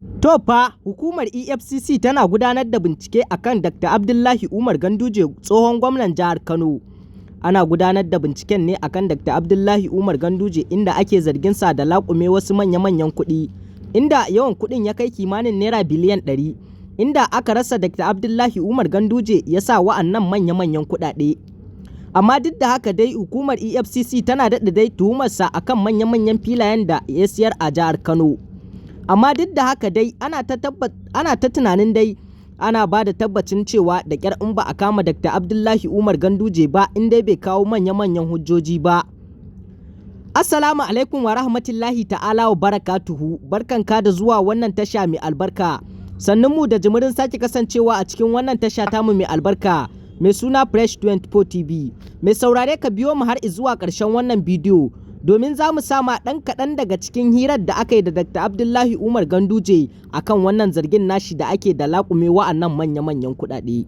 To fa, hukumar EFCC tana gudanar da bincike a kan Dr. Abdullahi Umar Ganduje, tsohon gwamnan jihar Kano. Ana gudanar da binciken ne akan Dr. Abdullahi Umar Ganduje, inda ake zargin sa da laƙume wasu manya-manyan kuɗi, inda yawan kuɗin ya kai kimanin naira biliyan 100, inda aka rasa Dr. Abdullahi Umar Ganduje ya sa wa'annan manya-manyan kuɗaɗe. Amma duk da haka dai, hukumar EFCC tana daɗa dai tuhumarsa akan manya-manyan filayen da ya siyar a jihar Kano. Amma duk da haka dai, ana ta tunanin dai ana ba da tabbacin cewa da ƙyar in ba a kama Dr. Abdullahi Umar Ganduje ba, in dai bai kawo manya-manyan hujjoji ba. Assalamu alaikum wa rahmatullahi ta'ala wa barakatuhu. Barkanka da zuwa wannan tasha mai albarka. Sannun mu da jimirin sake kasancewa a cikin wannan tasha tamu mai albarka, mai suna Fresh 24 TV. Mai saurare, ka biyo mu har zuwa ƙarshen wannan bidiyo, domin za mu sama ɗan kaɗan daga cikin hirar da aka yi da Dr. Abdullahi Umar Ganduje akan wannan zargin nashi da ake da laƙume wa'annan manya-manyan kuɗaɗe.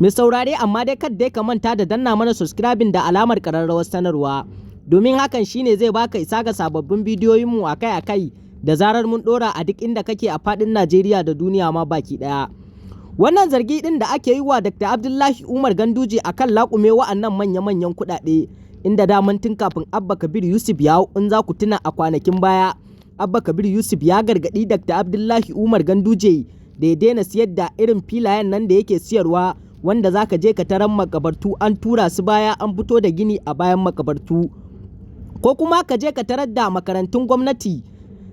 Mai saurare, amma dai kad dai ka manta da danna mana subscribing da alamar ƙararrawar sanarwa, domin hakan shine zai baka isa ga sababbin bidiyoyinmu akai-akai da zarar mun ɗora, a duk inda kake a faɗin Najeriya da duniya ma baki ɗaya. Wannan zargi ɗin da ake yi wa Dr. Abdullahi Umar Ganduje akan laƙume wa'annan manya-manyan kuɗaɗe, inda daman tun kafin Abba Kabir Yusuf ya hau, in za ku tuna a kwanakin baya, Abba Kabir Yusuf ya gargaɗi Dr. Abdullahi Umar Ganduje da ya daina siyar da irin filayen nan da yake siyarwa, wanda za ka je ka tarar makabartu an tura su baya, an fito da gini a bayan makabartu, ko kuma ka je ka tarar da makarantun gwamnati,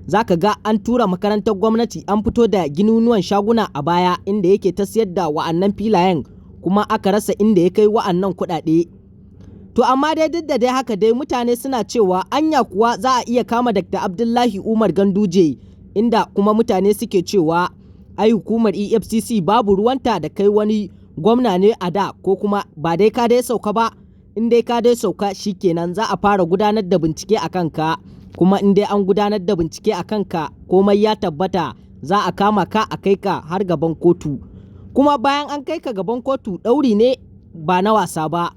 za ka ga an tura makarantar gwamnati, an fito da ginunuwan shaguna a baya, inda yake ta siyar da wa'annan filayen, kuma aka rasa inda ya kai wa'annan kuɗaɗe. To amma dai duk da dai haka dai, mutane suna cewa anya kuwa za a iya kama Dr. Abdullahi Umar Ganduje, inda kuma mutane suke cewa ai hukumar EFCC babu ruwanta da kai wani gwamna ne a da ko kuma ba dai ka dai sauka ba. In dai ka dai sauka, shikenan, za a fara gudanar da bincike a kanka. Kuma in dai an gudanar da bincike a kanka, komai ya tabbata, za a kama ka a kai ka har gaban kotu. Kuma bayan an kai ka gaban kotu, ɗauri ne ba na wasa ba.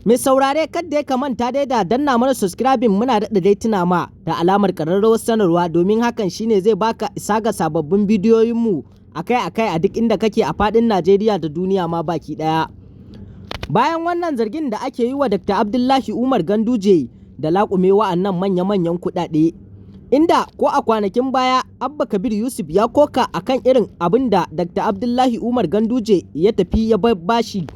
Mai saurare, kadda ka manta dai da danna mana subscribing, muna daɗa dai tuna ma da alamar ƙararrawar sanarwa, domin hakan shine zai baka isa ga sababbin bidiyoyinmu akai-akai a duk inda kake a faɗin Najeriya da duniya ma baki ɗaya. Bayan wannan zargin da ake yi wa Dr. Abdullahi Umar Ganduje da laƙume wa'annan manya-manyan kuɗaɗe, inda ko a kwanakin baya Abba Kabir Yusuf ya koka akan irin abin da Dr. Abdullahi Umar Ganduje ya tafi ya bashi.